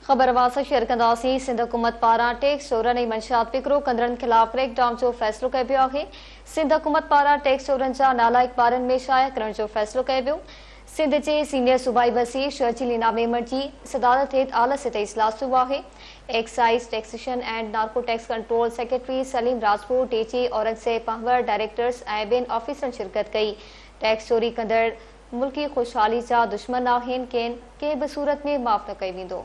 خبر اوهان سان شيئر ڪنداسين، سنڌ حڪومت پاران ٽيڪس چورن ۽ منشيات وڪرو ڪندڙن خلاف ڪريڪ ڊائون جو فيصلو ڪيو ويو آهي. سنڌ حڪومت پاران ٽيڪس چورن جا نالا اخبارن ۾ شايع ڪرڻ جو فيصلو ڪيو ويو. سنڌ جي سينيئر صوبائي وزير شرجيل انعام ميمڻ جي صدارت هيٺ اعليٰ سطحي اجلاس ٿيو آهي. Excise, taxation and narcotics control secretary Saleem Rajput, D G Aurangzeb Panhwar, directors ۽ ٻين آفيسرن شرڪت ڪئي. ٽيڪس چوري ڪندڙ ملڪي خوشحالي جا دشمن آهن، کين ڪنهن به صورت ۾ معاف نه ڪيو ويندو.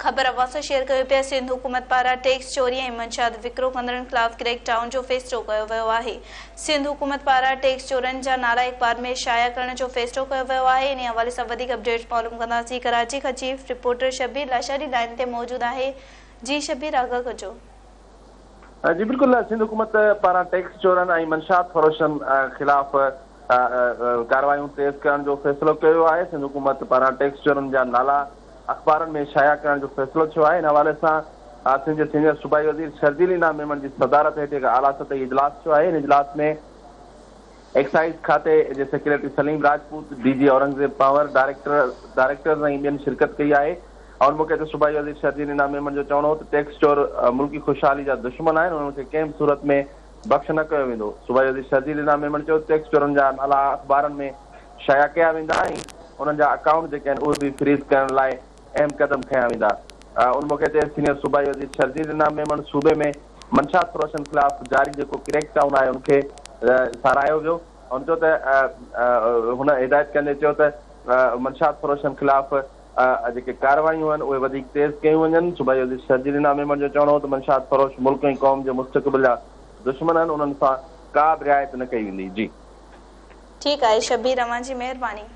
خبر اوهان سان شيئر ڪيو پيا سنڌ حڪومت پاران ٽيڪس چوري ۽ منشيات وڪرو ڪندڙن خلاف ڪريڪ ڊائون جو فيصلو ڪيو ويو آهي سنڌ حڪومت پاران ٽيڪس چورن جا نالا اخبار ۾ شايع ڪرڻ جو فيصلو ڪيو ويو آهي انهي حوالي سان وڌيڪ اپڊيٽس معلوم ڪنداسين ڪراچي کان chief reporter Shabbir Lashari line تي موجود آهي جي شبير آگاهه ڪجو. جي بلڪل سنڌ حڪومت پاران ٽيڪس چورن ۽ منشيات فروشن خلاف ڪارروايون تيز ڪرڻ جو فيصلو ڪيو ويو آهي، سنڌ حڪومت پاران ٽيڪس چورن جا نالا اخبارن ۾ شايع ڪرڻ جو فيصلو ٿيو آهي، ان حوالي سان سنڌ جي سينيئر صوبائي وزير شرجيل انعام ميمڻ جي صدارت هيٺ هڪ اعليٰ سطحي اجلاس ٿيو آهي، ان اجلاس ۾ ايڪسائيز کاتي جي secretary Saleem Rajput, D G Aurangzeb Panhwar, director directors ۽ ٻين شرڪت ڪئي آهي. ان موقعي تي صوبائي وزير شرجيل انعام ميمڻ جو چوڻ هو ته ٽيڪس چور ملڪي خوشحالي جا دشمن آهن، انهن کي ڪنهن به صورت ۾ بخش نه ڪيو ويندو. صوبائي وزير شرجيل انعام ميمڻ چيو ته ٽيڪس چورن جا نالا اخبارن ۾ شايع ڪيا ويندا ۽ انهن جا اڪائونٽ جيڪي آهن اهي به فريز ڪرڻ لاء اهم قدم کنيا ويندا. ان موقعي تي سينيئر صوبائي وزير شرجيل انعام ميمڻ صوبي ۾ منشيات فروشن خلاف جاري جيڪو ڪريڪ ڊائون آهي ان کي ساراهيو ويو. هن چيو ته هن هدايت ڪندي چيو ته منشيات فروشن خلاف جيڪي ڪارروايون آهن اهي وڌيڪ تيز ڪيون وڃن. صوبائي وزير شرجيل انعام ميمڻ جو چوڻ هو ته منشيات فروش ملڪ ۽ قوم جي مستقبل جا دشمن آهن انهن سان ڪا به رعايت نه ڪئي ويندي. جي. ٺيڪ آهي شبير اوهان جي مهرباني.